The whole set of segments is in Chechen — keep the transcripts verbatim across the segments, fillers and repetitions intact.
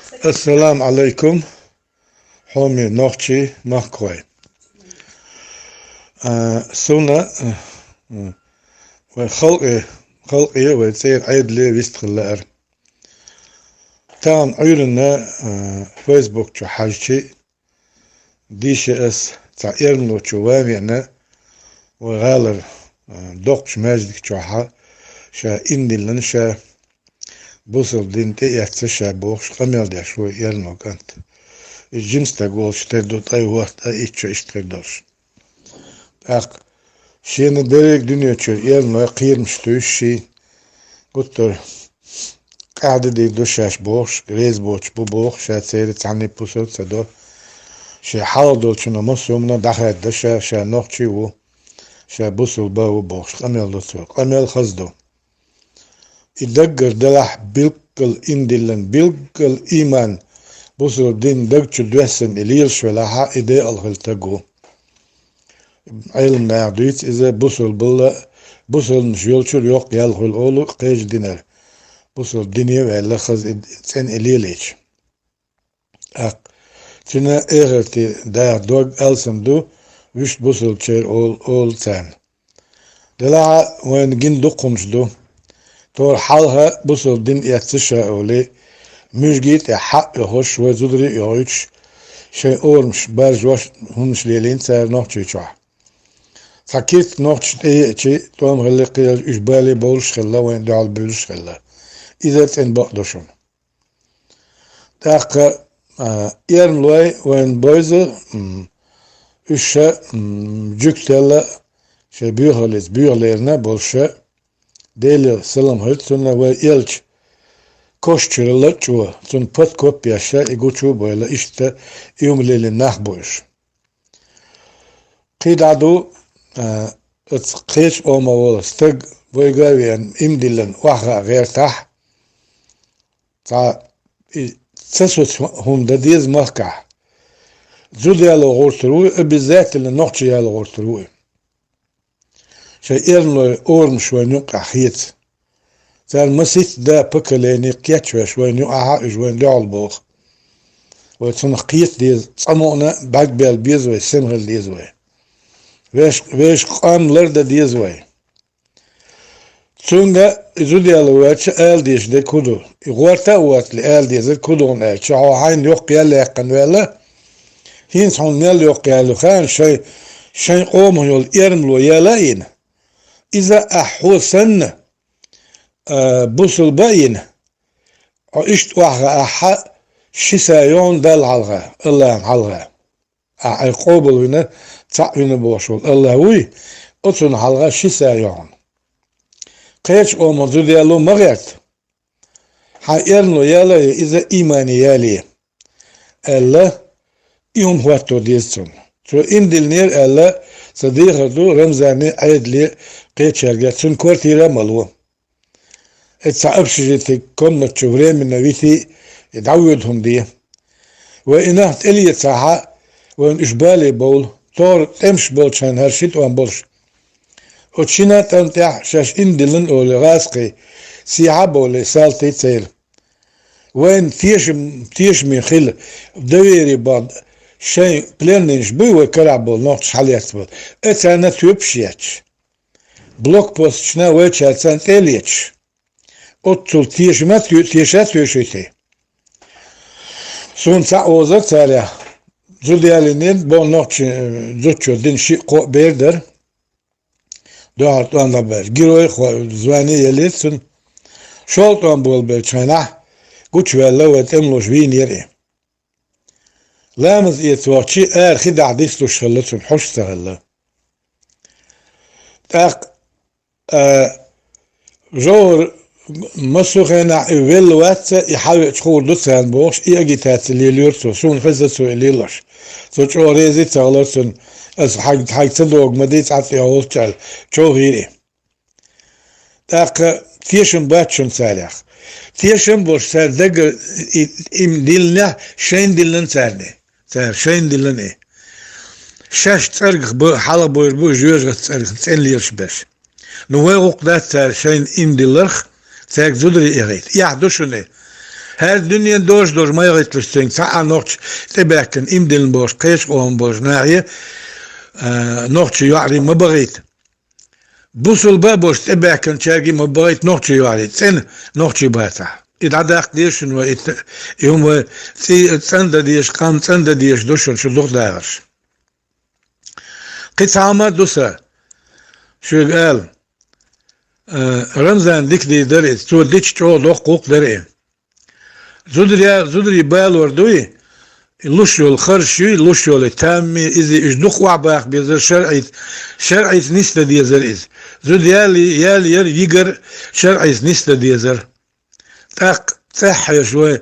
Ассаламу Ӏалайкум, хьоме нохчий, махкахой. А, суна, а, а, вай халкъе, халкъе, вай цӀера Ӏедале вистхилла ара. Тахана Ӏуьйранна, а, Facebook чу хьажчи, Д Ш С цхьа эрмалочо ван веана, вай гӀалара, а, доккхачу маьждиг чохьа ша индиллина, ша бусалба дин тӀеэцна ша бохуш, къамел деш ву эрмало кӀант. Иза жима стаг волуш тера ду, ткъе ворхӀ, ткъе итт шо иштта хир долуш. ТӀаккха шена дерриг дуьнен чуьра эрмалой кхерамаш туьйсу шен, гуттар къаьхьа дийр ду шаьш бохуш, реза боцуш бу боху, ша церан цхьанне пусар а ца до. Шен хьалха долчунна массо а хӀуманна дӀахаьдда ша, ша нохчий ву, ша бусалба ву бохуш, къамел до цо. Къамел хаза ду. И даггара делахь билггал индиллина, билггал ийман, бусалба дин даг чу доьссина и лелаш велахьа, и декъала хилла стаг ву. Ӏеламнаха дуьйцу иза бусалбалла, бусалбанаш йолчуьра йоккха ял хуьлу олу кхечу динара. Бусалба дине а ваьлла хаза и цӀена и лелийча. ТӀаккха цуьнан эхарте даха дог алсам ду, вуьшта бусалбачеран олу, олу царна. Делахьа вайна гина дукха хӀуманаш ду. Тора хьалха бусалба дин эцна ша олий, муьжгийн тӀехь хьаъ а йохуш, вай зударий а йохуьйтуш, шайн орамаш баржош хӀуманаш лелийна цара Нохчийчохь. Цхьа киртиг нохчашна тӀееачи, тӀом хилла кхераш уьш бале бовлуш хилла, вайна дуьхьал буьйлуш хилла. Иза цӀена бакъ ду шуна. ТӀаккха, а, эрмалой вайна бойза, м, уьш ша, м, жуьгтаелла, шайн боьхаллица боьха лерина болуш ша, Делера салам хуьлда цунна, вай элча кошчуьра лаччо, цунна подкоп еш ша, и гучу а бойла, иштта и хӀума лелийна нах бу уьш. КхидӀа ду, а, оцу кхечу къомах волу стаг вайга а веана, имдиллина охьахаа гӀертахь, цхьа и ца соцу хӀума дан деза махкахь. Зуда яло гӀортар вуй, обязательно нохчий яло гӀортар вуй. Шайн эрмалой орамаш вайна юккъехь хеца. Царна масийтта да поколение кечвеш вайна юкъахьа уьш вайна дуьхьал боху. Вай цунах кхета деза, цкъа мукъана бӀаьрг баьлла беза вай, сема хила деза вай. Веш, вешан къам лардан деза вай. Цуьнга и зуда яло ваьлча ала дезаш дерг хӀун ду? И гӀорта а гӀортале ала дезарг хӀун ду хьуна аьлча, хьо хьайна йоккха ял яьккхина ваьлла, хӀинца хьуна мел йоккха ял ю хаьа, шайн, шайн къомах йолу эрмало ял а йина. Иза ахь хьо санна, а, бусалба а йина, хьо иштта охьахаахь, ши са йогӀу Далла хьалха, Аллахьан хьалха. Ахь айхьа къобалвина, цхьаъ вина бохуш волу Аллахь вуй, оцунна хьалха ши са йогӀу. Кхечу къомах зуда яло ма гӀерта. Хьан эрмало ял а, иза иймане ял а, аьлла, и хӀума хӀотто деза цунна. Цо имдиллинера аьлла, сан дехар ду, Рамзане, Ӏедале, кхечаьрга, цуьнан квартира а ма ло. Эцу цхьа общежитие комнат чу временно вити, и дӀавоьду хӀума де. Вай и нах тӀелецахьа, вайна уьш бале бовлу, тохара тӀемаш болчу хенахь хӀара ши тӀом болуш. Оцу шина тӀам тӀехь шаьш имдиллина олий гӀазкхий, сехьа а бовлий, салтий церан. Вайна тешам, тешаме хила, доверие бан, шайн пленныйнаш буй вай карахь болу нохчаш хьалаьцна болу. Э, царна тоьпаш етташ. Блокпосташна вайчаьрца цӀе леташ. Оццул тешам а тоь-, теша а тоьшуьйтий. Суна цхьаъ вовзар царех. Зуда ялийнера, боху нохчийн, э, зудчо дина шиъ-кхоъ бер дара. Дуьхьал тӀом дӀабаьлча. Герой хо-, звание елира цунна. ШолгӀа тӀом болабелчу хенахь, гучуваьлла вай тӀемалоша вийнера и. Ламаз эца вахча, ара хи дахьа дицлуш хилла цунна, хьуш ца хилла. ТӀаккха, а, жовхӀар массо а хенахь и велла вац, и хьавеача хуур ду царна бохуш, и агитаци лелайора цо, суна хеза цо и лелош. Цо чӀогӀа реза а ца хилар цунна, аса хьайга, хьайга ца догу ма дий, цхьацца тӀехь волчу аьлла, човхийра и. ТӀаккха тешам бац шуна царех. Тешам болуш цара даггара и, им диллинехь, шайна диллина царна. Цара шайна диллина и. Шаьш цӀергах бу, хьалха буьйр бу, жоьжахатин цӀергах цӀена лелаш берш. Ну, вай гӀуллакх дац цара шайна им дилларх, цаьрга зударий эхийта. Эхь ду шуна и. ХӀара дуьнен дош долуш ма яхийталаш цуьнга цхьа а нохча тӀебаьхкина иман диллина болуш, кхечу къоман болуш нахе, а, нохча йоӀарий ма бахийта. Бусулба а болуш тӀебаьхкинчаьрга ма бахийта нохча йоӀарий, цӀена нохчий бацахь. И дӀадаккха деза шуна вай, и т-, и хӀума вай цӀий-, цӀандан дезаш, къам цӀандан дезаш ду шуна, шу духадахарш. Кхин цхьа хӀума а ду сан шуьга ала. Э, Рамзан дика дийр дара иза, цо дича чӀогӀа доккха гӀуллакх дара и. Зударий, зударий балор дуй, и луш йолу харш юй, луш йолу и тамми, иза уьш дукха охьабаха безара шарӀица, шарӀица нисдан дезара иза. Зуда яли, яли яра, йигара шарӀица нисдан дезара. ТӀаккха цӀеххьаьш вай,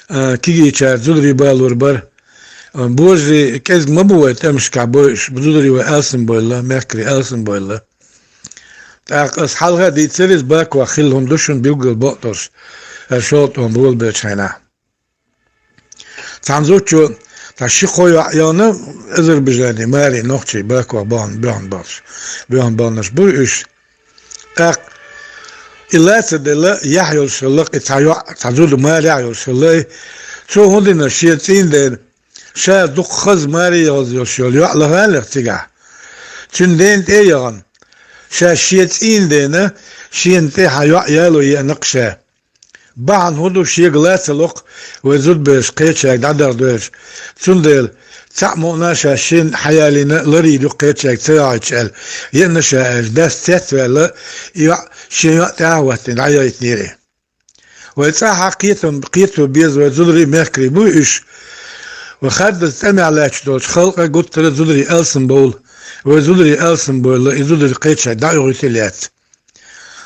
а, кигийчара зударий балор бара. А, божарий кӀезиг ма бу вай тӀемашкахь бойуш, зударий вай алсамбойла, мехкарий алсамбойла. ТӀаккха ас хьалха а дийцира иза, баккхий хилла хӀума ду шуна билггал бакъдолуш, аса шолгӀа тӀом болабеллачу хенахь. Цхьана зудчо, цхьа ши-кхо йоӀ йовна, Азербайджане маре нохчий баккхий бахна, боьхна болуш, боьхна болнаш бу уьш. ТӀаккха и лаца делла, яхь йолуш хилла, и цхьа йоӀ, цхьа зуда марехь йолуш хилла, и цо хӀун дина, шен цӀийнан дена, ша дукха хаза маре йоза йолуш йолу йоӀ лахалех цигахь. Цуьнан дена тӀе а яхана, ша шен цӀийнан дена, шена тӀе хьан йоӀ яло еана-кх ша. Бахьана хӀун ду шега лаца локху вай зудабераш кхечаьрга дӀадахьа доьжуш? Цундела цхьаъ мукъана ша шена хьаялийна ларйийр ю кхечаьрга ца йоӀуьйтуш аьлла, еана ша аьлча, дас цецваьлла, и йоӀ шен йоӀ тӀаьхьа а хӀоттийна дӀаяйтинера. Вай цӀахь а кхетам, кхето беза вай зударий а, мехкарий буй уьш. Вай хаддаза тӀамехь лаьтташ долчу халкъа гуттара а зударий алсамбовла, вай зударий алсамбойла, и зударий кхечаьрга дӀаоьхуьйтийла яц.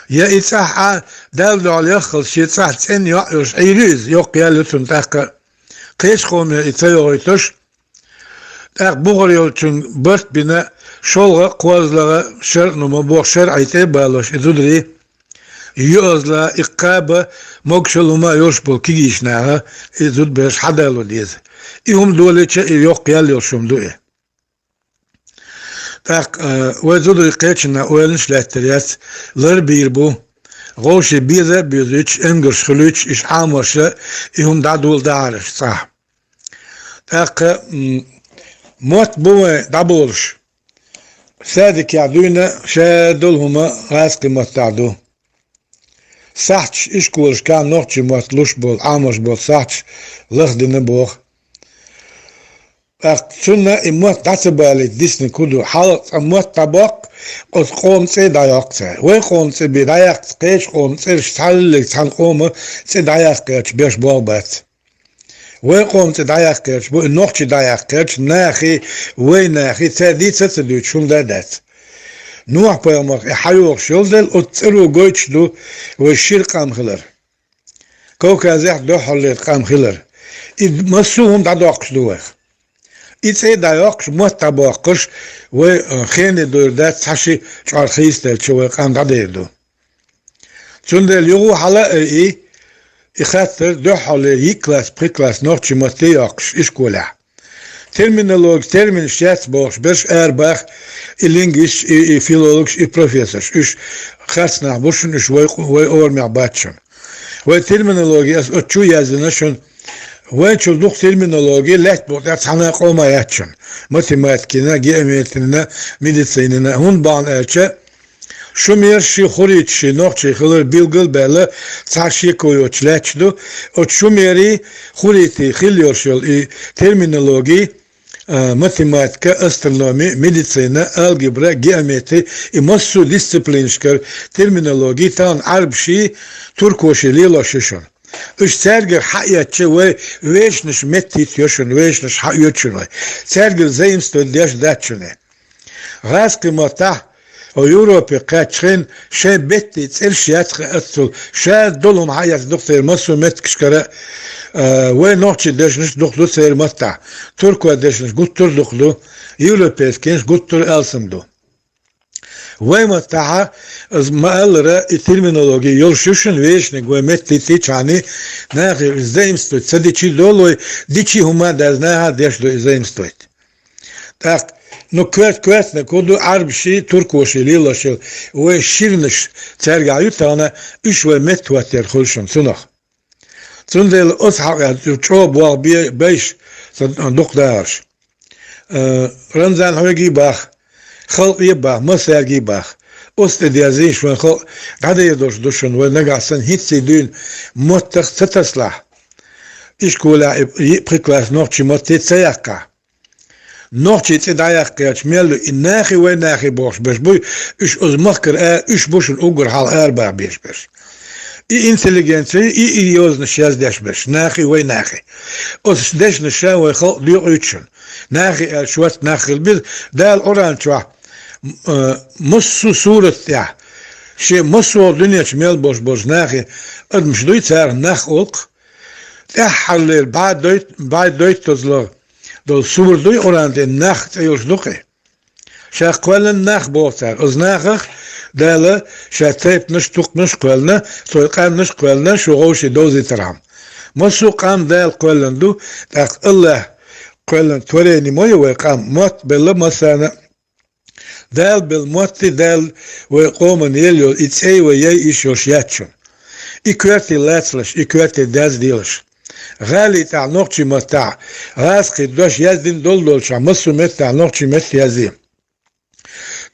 Я и цӀахь а Далла дуьхьал яххалц шен цӀахь цӀена йоӀ йолуш Ӏийр ю иза, йоккха ял ю цунна тӀаккха а. Кхечу къомера и ца йохуьйтуш, тӀаккха бухара йолчун барт бина, шолгӀа а, кхозлагӀа а, шарӀ ну ма боху, шарӀе тӀе а балош и зударий, йоазла, и кхаба, могушалла хӀума а йолуш болу кигийчу наха и зудабераш хьадало деза. И хӀума долийча, и йоккха ял йолуш хӀума ду и. ТӀаккха, а, вай зударий кхечанна ойланаш а лаьттар яц, лар а бийр бу. ГӀовший беза а боьзуьйтуш, энгар хуьлуьйтуш, уьш Ӏамош а, и хӀума дӀадоладахьара цӀахь. ТӀаккха, м, мотт бу вайн дӀаболуш. Садикехь дуьйна шадолу хӀума гӀазкхийн маттахь ду. Сахьташ ишколашкахь нохчийн мотт луш болу, Ӏамош болу сахьташ лахдина боху. ТӀаккха цунна и мотт дӀа ца балийта дисинарг хӀун ду? Хьалха цкъа мотт дӀабоккху, оцу къоман цӀе дӀайоккху цара. Вайн къоман цӀе бен дӀаяккха, кхечу къоман цӀераш цхьаьллиг цхьана къоман цӀе дӀаяккха гӀерташ беш болх бац. Вайн къоман цӀе дӀаяккха гӀерташ бу, и нохчий дӀаяккха гӀерташ, нахий, вайн нахий, цара дийца а ца дуьйцуш хӀума дан а дац. Нохь-пайхамарх и хьайохуш йолу дела, оцу цӀаро гойтуш ду вай шира къам хилар. Кавказехь дуьххьарлера къам хилар. И массо а хӀума дӀадоккхуш ду вайх. И цӀе дӀайоккхуш, мотт дӀабоккхуш, вай, э, хене дойр дац, цхьа ши чкъор хийцаделча вай къам дӀадер ду. Цундела юха хьала а айъий, и хаттар дуьххьарлера йиъ класс, пхи класс нохчийн матте йоккхуш ишколехь. Терминологи, терминаш яц бохуш берш арабаха и лингвисташ, и, и филологаш, и профессорш. Уьш харц нах бу шуна, уьш вай къу-, вай орамехь бац шуна. Вай терминологи, ас оцу чу яздина шуна, вайчул дукха терминологи лаьтта букъа тӀехь цхьана а къоман яц шуна. Математикина, геометрина, медицинина. ХӀунда бахьана аьлча, шумерший, хурриташший нохчий хилар билгал а баьлла, цхьа шеко йоцуш лаьтташ ду. Оцу шумерий, хурритий хилла йолуш йолу и терминологи, а, математика, астрономи, медицина, алгебра, геометри, и массо а дисциплинашкара терминологи тахана Ӏарбаший, туркоший лелош ю шуна. Уьш цаьргара хьаэцча, вай вешанаш меттахӀитта йо шуна, вешанаш хьаоьцу шуна вай. Цаьргара заимствовать деш дац шуна. ГӀазкхийн маттахь, о, Европе кхаьччахьана, шайн беттан цӀераш яц хаа аццул, шадолу хӀума хьаэцна ду-кх церан массо а меттигашкара, а, вай нохчийн дешнаш дукха ду церан маттахь, туркойн дешнаш гуттар а дукха ду, европейскийнаш гуттар а алсам ду. Вай маттахьа, ас ма-аллара, и терминологи йолуш ю шуна вешаниг вай меттахӀиттийчхьана, нахе иза заимствовать ца дичий долу вай, дичий хӀума а дац, наха а деш ду и заимствовать. ТӀаккха, ну, коьрт-коьртаниг хӀун ду, Ӏарбаший, туркоший лелош йолу вай ширнаш цаьргахь ю тахана, уьш вай меттахӀоттор хуьлу шуна цунах. Цундела оцу хьакъехь чӀогӀа болх бе-, беш сан дукха дахарш. Э, Рамзан, хьоьгий бах, халкъе бах, массаьргий бах. Оцу тӀе дезийша вайн халкъ дӀадайр долуш ду шуна, вай нагахь санна хӀинцций дуьйна маттах ца таслахь. Ишколехь и, и пхи класс нохчийн матте ца яьккхахь. Нохчийн цӀе дӀаяккхича мел ю, и нахи вай нахи бохуш берш буй, уьш оцу махкара а-, уьш бу шуна уггар хьалха арабаха безаш берш. И интеллигенци, и, и йозанаш яздеш берш, нахи вай нахи. Оцу дешнаша вай халкъ доькъуьйту шуна. Нахи аьлла шорта нах хила беза, Дала Къуръан чохь, м-, а, массо а сурат тӀехь, шен массо а дуьнен чу мел болуш болчу нахе адамаш дуй, царах нах олу-кх. ТӀаьххьарлера бӀе дойтт-, бӀе дойтазло долу сура дуй Къуръан тӀе, нах цӀе йолуш ду-кх и. Ша кхоьллина нах боху цара. Оцу нахах Дала ша тайпанаш, тукхамаш кхоьллина, цо къаьмнаш кхоьллина, шу вовшийн довзийтархьама. Массо а къам Дала кхоьллина ду, тӀаккха АллахӀа кхоьллина творени ма ю вай къам, мотт белла массарна а. Дала белла мотт и, Дала вай къоман елла йолу и цӀе, вай яй йиш йолуш яц шуна. И коьрте лацалаш, и коьрте дазделаш. ГӀалин тӀехь нохчийн маттахь гӀазакхийн дош яздина долу долчохь, массо а меттехь нохчийн метта язде.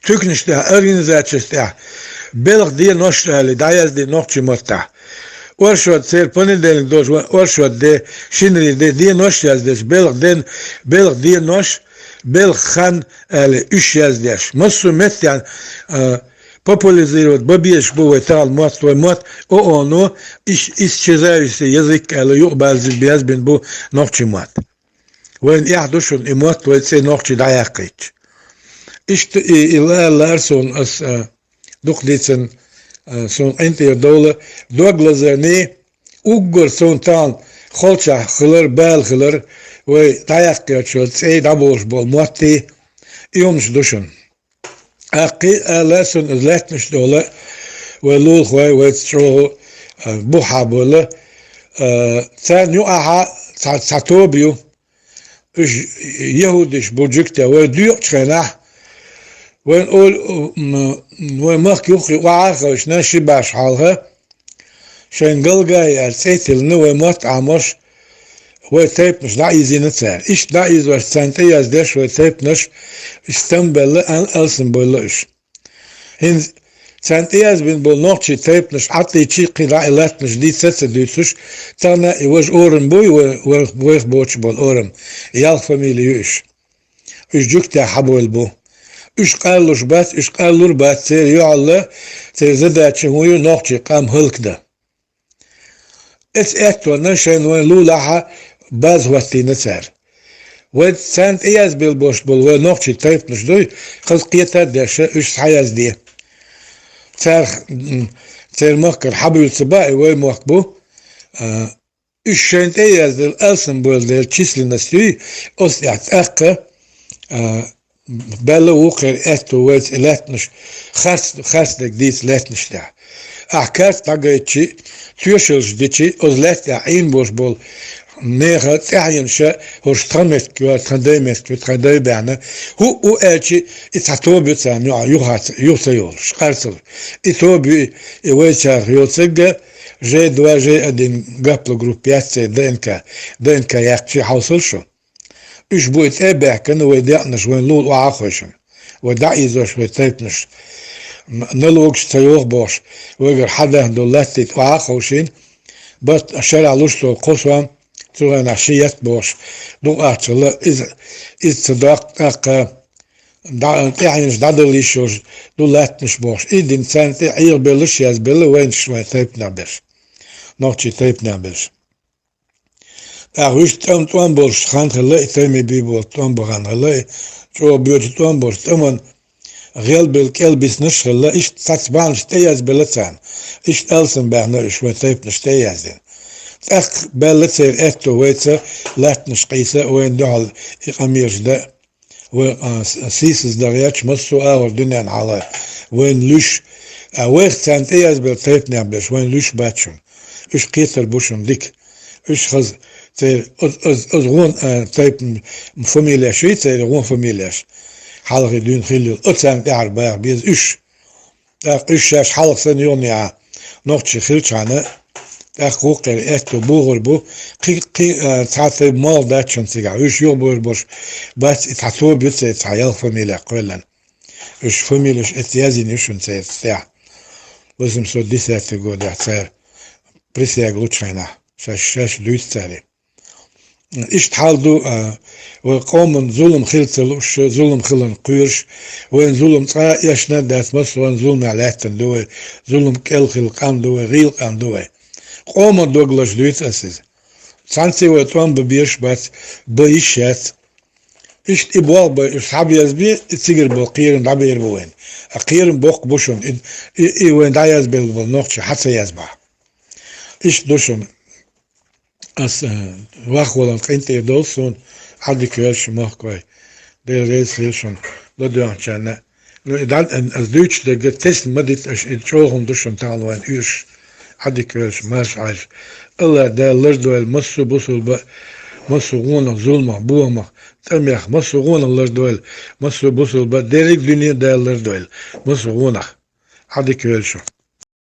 Туьканаш тӀехь, организацеш тӀехь белхан денош а аьлла, дӀаязде нохчийн маттахь. Оршот, церан понедельник долуш ван оршот де, шинарин де, денош а яздеш, белхан ден, белхан денош, белхан хан аьлла, уьш яздеш. Массо а меттехь, а, популяризировать бан безаш бу вай тахана мотт, вай мотт ООН-о ис-, исчезающий язык аьлла, юкъабаьлла язбина бу нохчийн мотт. Вайна эхь ду шуна и мотт, вай цӀе нохчийн дӀаяккхийча. Иштта и, и ла-, лаьара суна ас, а, дукха дийцина, а, суна къинтӀера довла, дог лазарний, уггар суна тахана холчохь хилар, бала хилар, вай дӀаяккхийча цӀе дӀаболуш болу моттий, и хӀуманаш ду шуна. Аккхий а ала, сан иза лаьттанаш долу вай лулахой, вайца чӀогӀа, а, бух хьабойла. А, царна юкъахь цхьа, цхьа тоба ю. Уьш яхӀудаш бу жуьгтехь, вай доькъучу хенахь, вайн ол-, м, вайн махка юххе охьа а хевшина, ши бӀе шо хьалха, шайна Галгай аьлла цӀе а тиллина, вай мотт Ӏамош, вай тайпанаш дӀаийзина цара. Иштта дӀаийзош, царна тӀеяздеш вай тайпанаш, уьш стам а белла, ал-, алсам а бойла уьш. ХӀинца царна тӀеязбина болу нохчийн тайпанаш Ӏадийчи, кхин дӀа и латтанаш дийца а ца дуьйцуш, тахана и важа орам буй, вай-, вай-, вайх боцуш болу орам, ялх фамили ю уьш. Уьш жуьгтехь хьабойла бу. Уьш къайлуш бац, уьш къайлур бац, церан юьхьалла, церан задача хӀун ю, нохчийн къам хӀаллакдан. Эцу аьттонна шайна вайн лулахь база хӀоттийна цара. Вай царна тӀеязбелла болуш болу вай нохчийн тайпанаш дуй, хаза кхета а деш, уьш схьаязде. Царах, м, церан махкара хьабуьйлу ца баа, и вай мохк бу. А, уьш шайна тӀеязделла алсам бойла дела численность юй, оцу тӀехь тӀаккха, а, Белла вукхеран аьтту вайца и лаьттанаш харц, харцдерг дийца лаьттанаш тӀехь. Ахь карт дӀагайтчи, тоьшаллаш дичи, оцу лаьтта тӀехь Ӏийна болуш болу нехан тӀаьхьенаш, хӀорш тхан меттиг ю, тхан дай меттиг ю, тхан дай баьхна, хӀуъу аьлчи, и цхьа тоба ю царна юкъа, юха ца, юха ца йолуш, къарцал. И тоба ю, и вайчарах йоцург а, жэ два, жэ один гаплогруппа яц церан ДНК, ДНК яьккхичи хьовсал шу. Уьш бу и тӀе а баьхкина вай декъанаш, вайн лула охьа а хойшина. Вай дӀаийзош вай тайпанаш. М-, налогаш ца йоху бохуш, вайгара хьадаьхна долу латтийта охьа а ховшийна, барт шарахь луш долу кхо сом, цу хенахь ши етт бохуш, дукха ахча хилла, иза, иза ца доккху, тӀаккха дӀа-, тӀаьхьенаш дӀадала йиш йолуш ду латтанаш бохуш. И дина царна тӀе Ӏехабеллаш, язбелла вайнаш вайн тайпанех берш. Нохчийн тайпанех берш. ТӀаккха вуьшта тӀом, тӀом болуш хан хилла, и тайме бий болу тӀом бу хан хилла, и чӀогӀа боьду тӀом болуш, тӀаман гӀелбелла кӀел биснарш а хилла, иштта цхьацца бахьанаш тӀеязбелла царна. Иштта алсам баьхна уьш вайн тайпанаш тӀеяздина. ТӀаккха баьлла церан аьтту вайца латтанаш къийса, вайна дуьхьал и къамелаш дан. Вай, а, с-, сийсаздан гӀерташ массо а агӀор дуьненна хьалха вайна луьш, а, вайх царна тӀеязбелла тайпанех берш вайна луьш бац шуна. Уьш кхетар бу шуна дика. Уьш хаза церан оз-, оз-, оз гӀон, а, тайпан фамилеш юй, церан гӀон фамилеш. Хьалхе дуьйна хилла йолу, оцарна тӀаьхьара баха беза уьш. ТӀаккха уьш шаьш хьалха санна юханехьа нохчий хилчхьана, тӀаккха гӀуллакх яр, аьттув богӀур бу, кхы, кхы, а, цхьа тайпа мал дац шун цигахь, уьш юхабуьгӀур болуш бац, и цхьа тоба ю церан, цхьа ялх фамилия кхоьллина. Уьш фамилеш эцца яздина ю шуна церан тӀехь. Восемьсот десятый годехь цара присяга лучу хенахь, шаьш, шаьш дуьйцу цара. Иштта хьал ду, а, вай къоман зулам хила ца лууш, зулам хиларна кхоьруш, вайн зулам цкъа а эшна а дац, массо а зуламехь лаьттина ду вай, зулам кӀел хилла къам ду вай, гӀийла къам ду вай. Къоман дог лазаш дуьйцу ас иза. Цхьаьнцций вай тӀом бан безаш бац, бан йиш яц. Иштта и болх бан уьш схьабезабе, и цигара болу кхерам дӀабер бу вайна. А кхерам боккха бу шуна, и, и, и вайна дӀаязбелла болу нохчий хьа ца язбахь. Иштта ду шуна. Ас, э, вахвалан къинтӀера долу суна, Ӏадика йойла шун, махкой. Дела реза хила шуна, ладоьгӀначарна. Ну, и дан, ас дуьйцуш дерг тесна ма дита аша, и чӀогӀа хӀума ду шуна тахана вайн уьш. Ӏадика йойла шун, марша Ӏайша. АллахӀ Дала лардойла массо а бусулба, массо а гӀонах, зуламах, бохамах, тӀамех, массо а гӀонах лардойла, массо а бусулба, дерриг а дуьне а Дала лардойла, массо а гӀонах. Ӏадика йойла шун.